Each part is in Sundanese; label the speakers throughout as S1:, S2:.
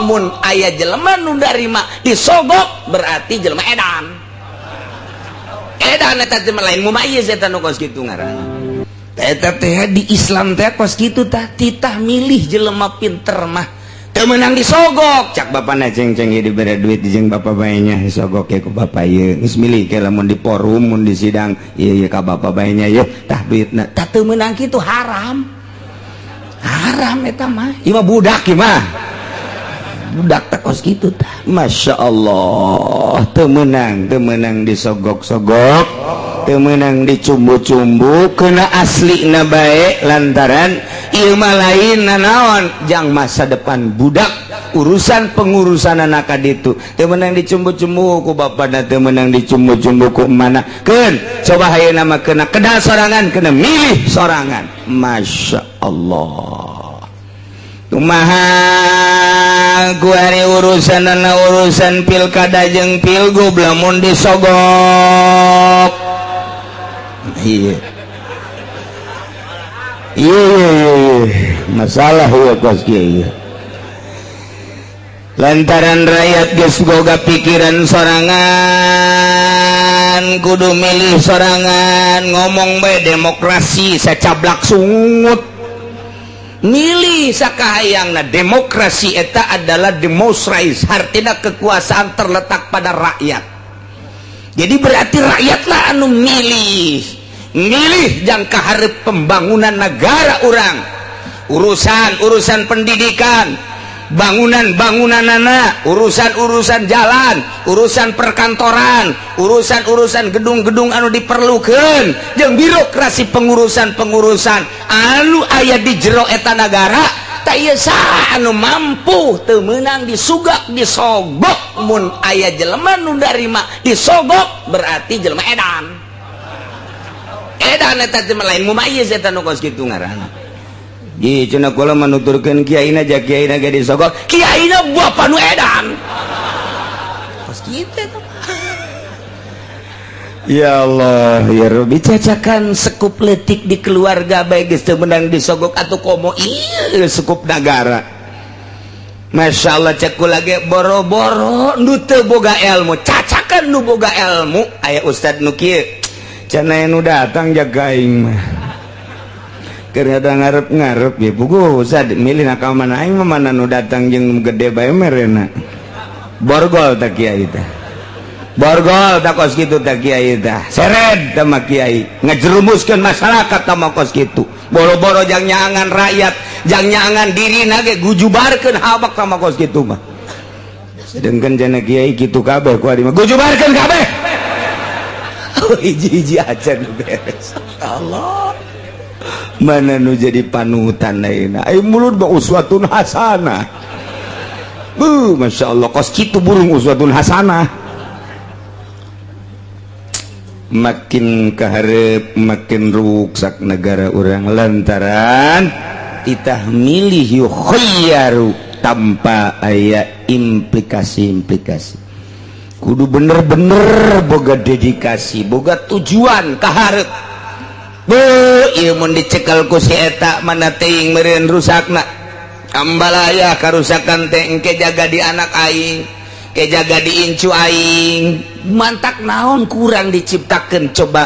S1: Mun aya jelema nu narima disogok, berarti jelema edan edan. Eta teh lain mumayyiz, eta nu kos kitu ngaranna. Eta teh di Islam teh kos kitu tah, titah milih jelema pinter mah teu meunang disogok. Cak bapana, "Ceng, ceng, ieu dibere duit jeung bapak bae nya, disogok ye ku bapak ieu. Geus milih ke lamun di forum, mun di sidang ieu, ieu ka bapak bae nya ieu, tah duitna." Tah, teu meunang kitu, haram, haram eta mah. Ieu mah budak, ieu mah budak teh kos kitu tah. Masya Allah, teu meunang, teu meunang disogok-sogok, teu meunang dicumbu-cumbu, kena asli na bae, lantaran ieu mah lain nanaon, jang masa depan budak, urusan pengurusan anak ditu. Teu meunang dicumbu-cumbu ku bapana, teu meunang dicumbu-cumbu ku mana. Keun coba ayeuna mah kena kedal sorangan, kena milih sorangan. Masya Allah, kumaha kuari urusan urusan pilkada jeung pilgub lamun disogok? Iya, masalah iya kos kieu, lantaran rakyat geus boga pikiran sorangan, kudu milih sorangan. Ngomong bae demokrasi, sacablak sungut, milih sakahayang. Nah, demokrasi eta adalah demonstrasi, artinya kekuasaan terletak pada rakyat. Jadi berarti rakyatlah anu milih, milih jangka hareup pembangunan negara urang, urusan urusan pendidikan, bangunan-bangunan anak, urusan-urusan jalan, urusan perkantoran, urusan-urusan gedung-gedung anu diperlukan jeung birokrasi pengurusan-pengurusan anu aya di jero eta nagara. Tak ieu saha anu mampu? Teu meunang disugak, disogok. Mun aya jelema nu narima disogok, berarti jelema edan edan. Eta teh lain mumayyiz, eta nu kos kitu ngaranna. Ji, cenah kula menuturkeun kiaina, ja kiaina ge disogok, kiaina bapa nu edan kos kitu eta. Ya Allah ya Rabbi, cacakan sekup letik di keluarga bae geus teu meunang disogok, atau komo ieu sekup negara. Masya Allah, cek kula ge boro-boro nu teu boga ilmu, cacakan nu boga ilmu. Aya ustad nu kieu cenah, nu datang jaga aing mah keur ngarep-ngarep ya buku ustad milih ka mana, aing mah mana nu datang jeung gede bae merena. Borgol tak kiai teh, borgol tak kos kitu tak kiai teh, seret sama kiai ngejerumuskeun masyarakat sama kos kitu. Boro-boro jang nyangan rakyat, jang nyangan diri nage gujubarkeun habak sama kos kitu mah. Sedangkan jana kiai kitu kabeh, ku adi mah gujubarkeun kabeh. Oh, hiji-hiji aja nu beres. Allah, mana nu jadi panutan ayeuna? Ayo, mulut mah uswatun hasanah. Bu, Masya Allah, kos kitu burung uswatun hasanah. Makin keharep makin ruksak negara urang, lantaran titah milih yukhayyaru tanpa aya implikasi-implikasi. Kudu bener-bener boga dedikasi, boga tujuan kaharep. Bu, ieu mun dicekel ku si eta, mana teuing meureun rusakna. Ambalaya karusakan teh engke jaga di anak aing, ke jaga di incu aing. Mantak naon kurang diciptakan coba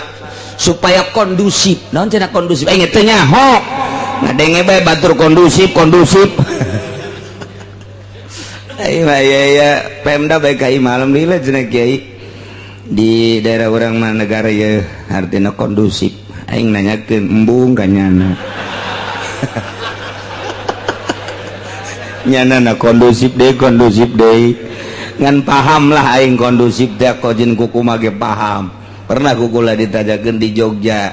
S1: supaya kondusif? Naon cenah kondusif? Aing teh nyaho, ngadenge bae batur kondusif, kondusif. Ayo ya ya, Pemda bae ka imah, alhamdulillah cenah kiai di daerah urang mah negara ya artinya kondusif. Aing nanyakeun embung ka nyana, nyana na kondusif deh, kondusif deh. Ngan paham lah aing kondusif teh kojin kuku mage paham. Pernah kukula ditajakeun di Jogja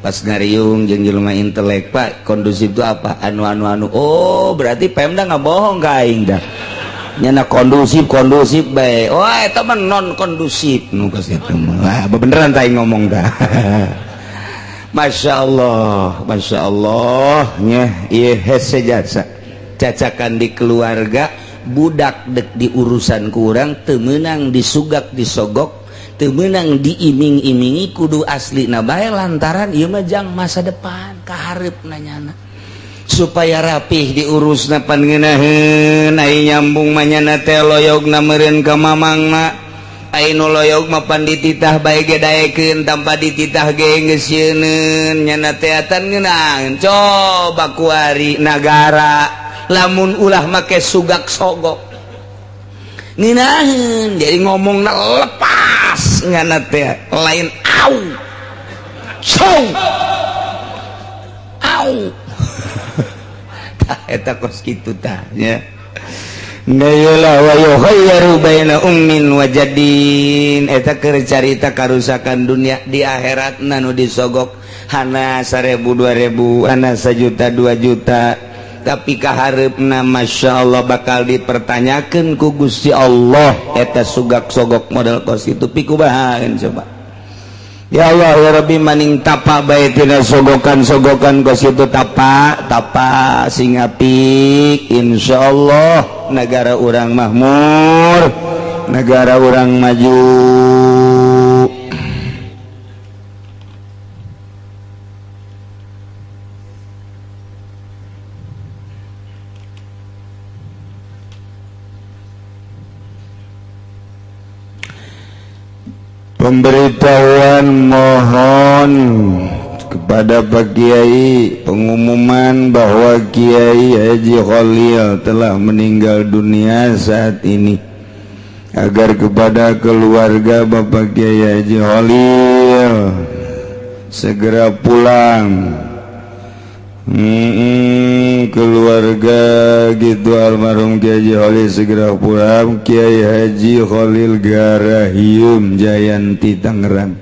S1: pas ngariung jeung jelema intelek, "Pak, kondusif itu apa?" Anu anu anu. Oh, berarti Pemda nggak bohong ka aing dah. Nyana kondusif, kondusif bae. Oh, eta mah non kondusif nu geus eta mah. Beneran tah aing ngomong dah. Masya Allah, Masya Allah nya, ieu hese jasa. Cacakan di keluarga, budak dek di urusan kurang teu meunang disugak disogok, teu meunang diiming-imingi, kudu asli na bae, lantaran ieu mah jang masa depan kaharep nanyana. Supaya rapih diurus napan ngeunaheun, ai nyambung manyana teh loyogna meureun ka mamangna. Ai nu loyog mah pan dititah bae ge daekeun, tanpa dititah ge geus sieuneun nyana teh atan ngeunaheun. Coba kuari nagara lamun ulah make sugak sogok ngeunaheun, jadi ngomongna lepas nyana teh, lain au cong au. Tah eta kos kitu tah nya. Lah wa yukhayyaru baina ummin wa jaddin, eta keur carita karusakan dunia. Di akhiratna nu disogok hana 1000 2000, hana 1 juta 2 juta, tapi kahareupna Masya Allah bakal dipertanyakan ku Gusti Allah. Eta sugak sogok model kos itu pikubahan. Coba ya Allah ya Rabbi, maning tapa bae tina sogokan-sogokan kos itu, tapa tapa sing apik. Insyaallah negara urang makmur, negara urang maju. Pemberitahuan mohon kepada Pak Kiai, pengumuman bahwa Kiai Haji Khalil telah meninggal dunia saat ini, agar kepada keluarga Bapak Kiai Haji Khalil segera pulang. Keluarga gitu almarhum Kiai Haji Khalil segera pulang. Kiai Haji Khalil Garahium Jayanti Tangerang.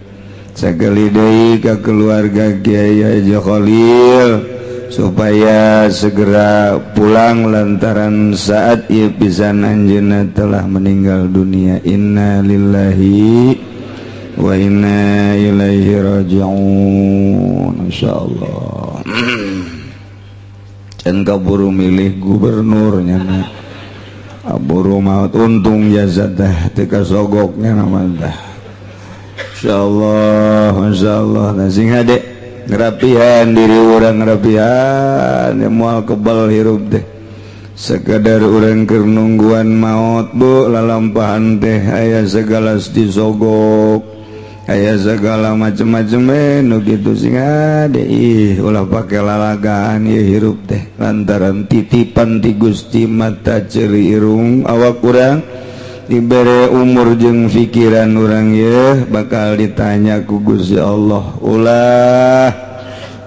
S1: Sekali deui ke keluarga Kiai Haji Khalil supaya segera pulang lantaran saat ieu pisan anjeunna telah meninggal dunia. Inna lillahi wa inna ilaihi raji'un. Insyaallah can kaburu milih gubernurnya na aburu maut, untung jasa teh teu kasogoknya nama teh. Insyaallah, insyaallah. Nah, sing hade ngerapihan diri urang, ngerapihan ya, moal kebal hirup teh. Sekadar urang keur nungguan maut, Bu, lalampahan teh aya segala disogok, aya segala macem-macem nu kitu. Sing hade ih, ulah pake lalagaan ieu hirup teh lantaran titipan ti Gusti, mata ceuli irung awak urang dibere umur jeung pikiran urang ye bakal ditanya ku Gusti Allah. Ulah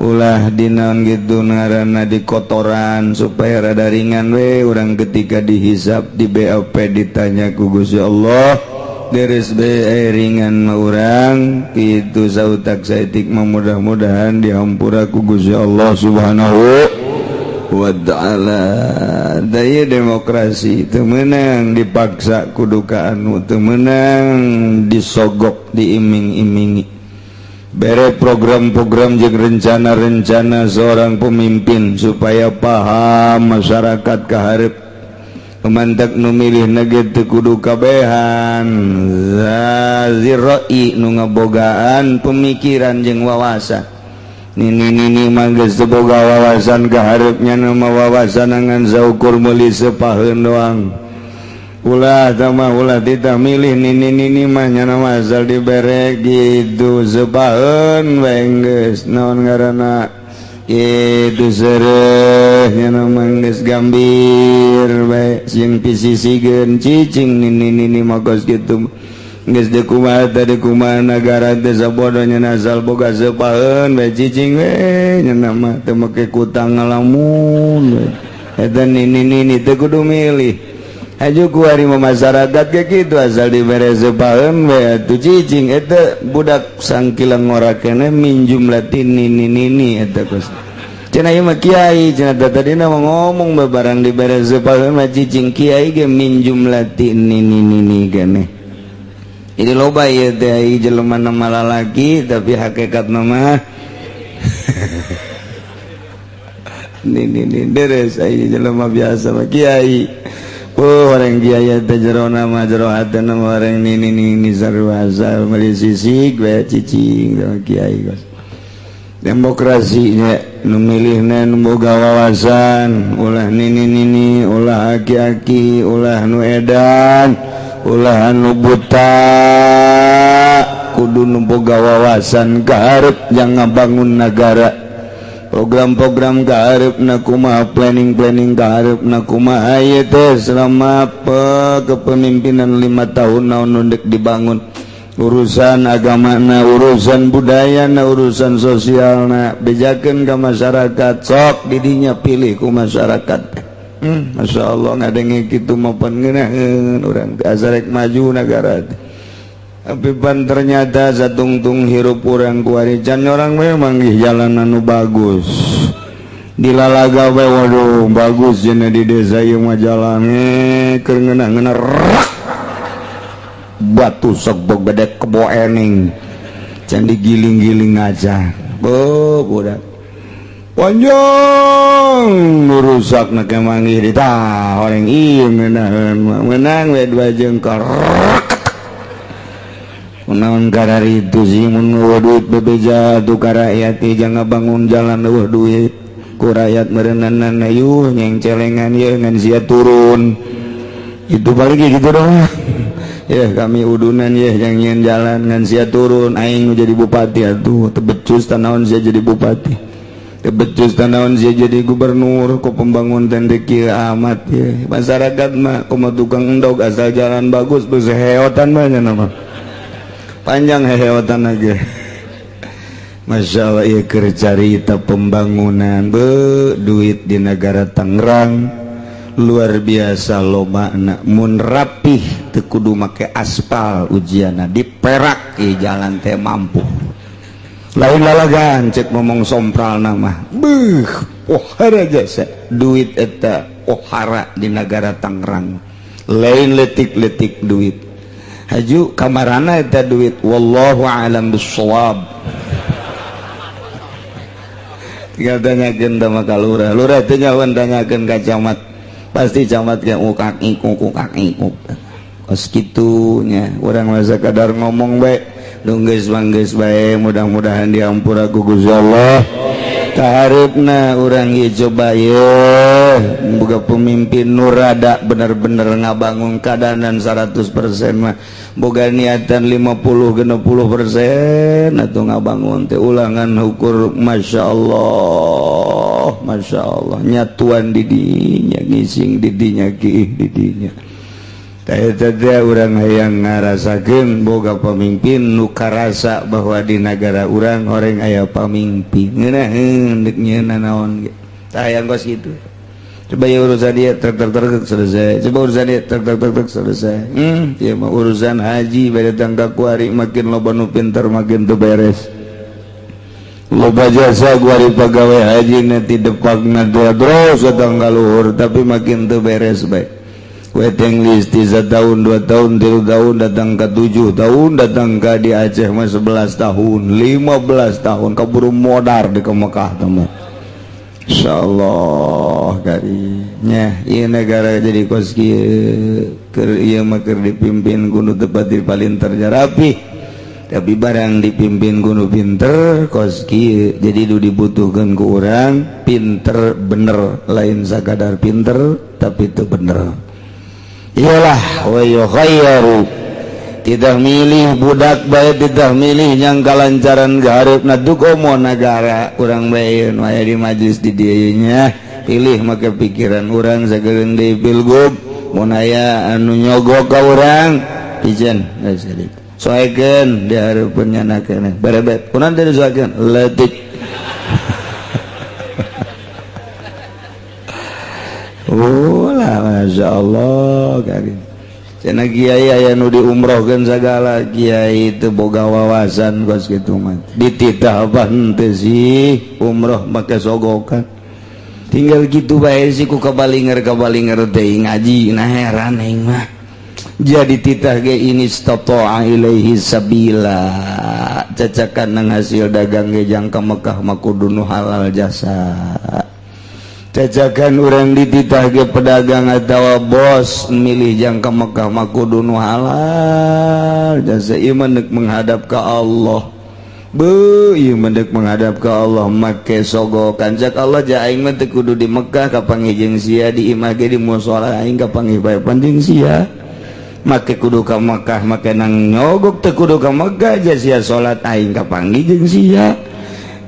S1: ulah dinaon gitu ngaranna di kotoran, supaya rada ringan we urang ketika dihisap di BAP, ditanya ku Gusti Allah deres be ringan mah urang itu. Sautak saeutik mah mudah-mudahan dihampura ku Gusti Allah Subhanahu wa Ta'ala. Daya demokrasi teu meunang dipaksa kudu ka anu, teu meunang disogok, diiming-imingi, bere program-program jeung rencana-rencana seorang pemimpin supaya paham masyarakat kaharep. Mantak nu milih nage teu kudu kabehan ziroi nu ngabogaan pemikiran jeung wawasan. Nini nini mah geus teu boga wawasan kaharepnya, nu mah wawasan ngan saukur meuli sepaheun doang. Ulah tama, ulah titah milih nini nini mah, nyana mah asal dibere gitu sepaheun bae geus, naon ngaranna itu, sereh nyana mah geus gambir bae jeung pisisigeun cicing. Nini nini mah kos kitu geus deui, kumaha tadi, kumaha nagara teh sabodo, nya asal boga sepaheun bae cicing we, nya mah teu make kutang ngalamun we. Eta nini nini teu kudu milih. Aju kuari mah masyarakat kayak gitu, asal dibere sepaheun we atuh cicing. Eta budak sangkilang ngora keneh minjum latin nini nini eta kos. Cenah ieu mah kiai cenah, tadi mah ngomong barang dibere sepaheun mah cicing. Kiai ge minjum latin nini nini keneh. Jadi loba ieu teh jelema nama lalaki tapi hakikatna mah nini nini deres. Aya jelema biasa mah kiai. Oh, orang kiai teh jerona mah, jero hatena mah orang nini nini sarua, asal meuli sisik we cicing sama kiai kos. Demokrasinya nu milihna nu boga wawasan, ulah nini-nini, ulah aki-aki, ulah nu edan, ulah nu buta, kudu nu boga wawasan kaharep yang ngabangun negara, program-program kaharep na kumaha, planning-planning kaharep na kumaha. Ieu teh selama kepemimpinan 5 tahun naon nu dek dibangun, urusan agama na, urusan budaya na, urusan sosial na, bejakeun ke masyarakat. Sok didinya pilih ku masyarakat. Masya Allah, ngadenge kitu mapan ngeunaheun urang teh, asa rek maju negara teh. Tapi pan ternyata satungtung hirup urang kuari can orang memang jalan anu bagus dilalaga we. Waduh, bagus cenah di desa ieu mah jalan, keur ngeunah-ngeunah rak batu sok gede kebo ening can digiling-giling aja. Bo budak panjang nu rusak na ke manggih di tah orang ieu ngeunaheun mah meunang we dua jengkol. Kunaon kararitu sih mun eueuh duit bebeja tuh ka rakyat teh, jangan bangun jalan eueuh duit ku rakyat meureunan yuh nyeng celengan ye ngan sia turun itu balik gitu dong ya. Kami udunan ya yang nyen jalan ngan sia turun, aing nu jadi bupati atuh. Teu becus tanaon sia jadi bupati, teu becus tanaon sia jadi gubernur, kok pembangun teh kieu amat ya. Masyarakat mah kumaha tukang endog, asal jalan bagus geus heotan mah nya mah panjang heotan aja. Masya Allah, ieu keur carita pembangunan. Be duit di negara Tangerang luar biasa loba. Mun rapih teu kudu make aspal, ujianna diperak di jalan teh mampu lain lalagan cek ngomong sompral nama. Beuh, pohara jasa duit eta, pohara di negara Tangerang lain letik-letik duit. Haju kamarana eta duit, wallahu alam bissawab. Tinggal tanyakeun sama ka lurah, lurah teh nyawan, tanyakeun ka camat, pasti camat ge ukak ikuk ukak ikuk kos kitu nya. Urang mah sakadar ngomong bae, nu geus mah geus bae. Mudah-mudahan diampura ku Gusti Allah. Kaharepna urang ieu coba ye boga pemimpin nu rada bener-bener ngabangun keadaan 100% mah, boga niatan 50 60% atau ngabangun teh ulangan ukur. Masya Allah, Masya Allah, nyatuan didinya, ngising didinya, kiih didinya. Urang hayang ngarasakeun boga pemimpin nu karasa bahwa di negara urang orang aya pamimpin ngeunaheun, deuk nyieun naon ge. Tah, hayang kos kitu. Coba ya urusan dia truk truk truk selesai, coba urusan dia truk truk truk truk selesai. Ya mah urusan haji beda tangga kuari, makin loba nu pinter makin teu beres. Loba jasa kuari pegawai haji nanti depakna terus datang ka luhur, tapi makin teu beres bae. Waiting list 3 tahun, 2 tahun, 3 tahun, datang ke 7 tahun, datang ke di Aceh mah 11 tahun, 15 tahun, keburu modar di ke Mekah teman. Insya Allah karinya iya negara jadi kos kieu keur ieu mah keur dipimpin kudu tepat di paling terjarapi, tapi barang dipimpin kudu pinter kos kieu. Jadi du dibutuhkan ku urang pinter bener, lain sakadar pinter tapi itu bener. Iyalah, wa yukhayyaru, tidak milih budak bae, tidak milih yang kalancaran gareup na dukomo negara urang bae aya di majlis di dieu nya. Pilih make pikiran urang sagereun deui pilgub, mun aya anu nyogok ka urang ijen soekeun di hareupeun nyana keneh berebet kunaon teh disoekeun leutik. Oh lah, Masya Allah karim. Cenah kiai aya nu diumrohkeun sagala, kiai teu boga wawasan kos kitu mah. Dititah apa henteu sih umroh make sogokan. Tinggal gitu bae sih ku kabalinger kabalinger teh ngaji. Nah, heran aing mah. Jadi titah ge ini istata'a ilaihi sabila. Cacakan nang hasil dagang ge jang ka Mekah mah kudu nu halal jasa. Cacakan urang dititah ge pedagang atau bos milih jang ka Mekah mah kudu nu halal jasa, iman menghadap ke Allah. Beuh, ieu mendek menghadap ke Allah make sogokan. Cak Allah, ja aing mah teu kudu di Mekah kapanggih jeung sia, di imah ge, di musala aing kapanggih bae panjing sia. Make kudu ka Mekah, make nang nyogok teu kudu ka Mekah, ja sia salat aing kapanggih jeung sia.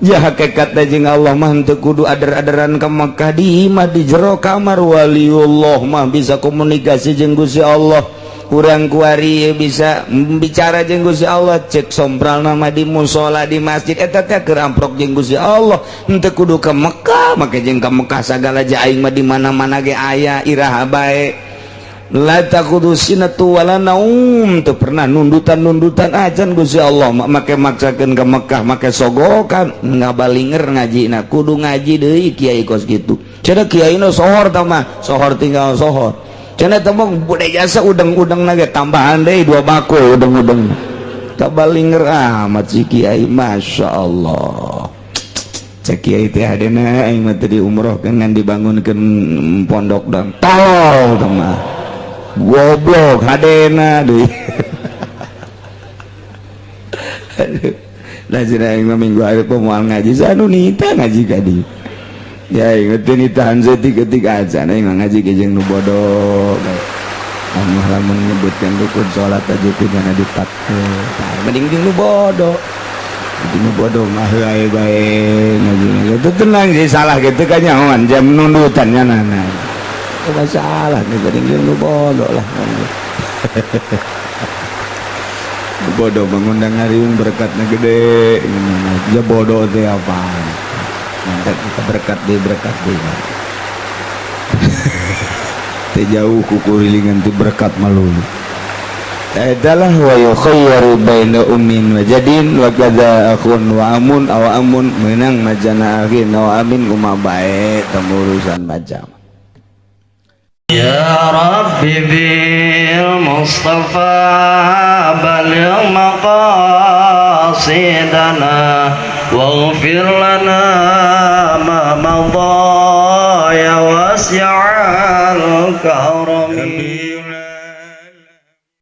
S1: Ja hakikat jeung Allah mah teu kudu ader-aderan ka Mekah, di imah, di jero kamar waliullah mah bisa komunikasi jeung Gusti Allah. Kurang kuari bisa bicara jeung Gusti Allah, cek sompral nama di musola, di masjid eta teh keur amprok jeung Gusti Allah, henteu kudu ka Mekah, make jeung ka Mekah sagala. Ja aing mah di mana-mana ge aya, iraha bae. La takhudzuhu sinatu wala naum, teu pernah nundutan-nundutan acan Gusti Allah. Make maksakeun ka Mekah, make sogokan, ngabalinger ngajina. Kudu ngaji deui kiai kos kitu. Cenah kiai sohor tah mah, sohor tinggal sohor. Cenah teh budaya jasa udeng-udeng nage tambahan deui dua bakul udeng-udeng. Kabalinger amat si kiai, Masya Allah. Cek kiai teh hadena aing mah teu diumrohkeun, ngan dibangunkeun pondok dong. Tolol teh mah. Goblok hadena deui. Aduh. Lah cenah aing mah minggu hari moal ngaji, sanu nita ngaji ka dieu. Ya ingetin ditahan setik-ketik aja aing mah ngaji ke jeung nu bodoh. Allah lamun nyebutkan rukun salat aja kudana dipake. Tah mending jeung nu bodoh. Jeung nu bodoh mah bae bae ngaji. Itu tenang sih, salah gitu kan nyahoan jam nundutannya nana. Itu masalah nih, mending jeung nu bodoh lah. Nu bodoh mengundang ngariung berkatnya gede. Ya bodoh teh apa? Mantap kita berkat deh, berkat deh. Teh jauh kukurilingan teh berkat malu. Adalah wa yukhayyaru baina ummin wa jadin wa kadza akhun wa amun aw amun, menang majana akhin aw amin, kumaha bae temu urusan macam.
S2: يا رب بالمصطفى بلغ مقاصدنا واغفر لنا ما مضى يا واسع الكرم.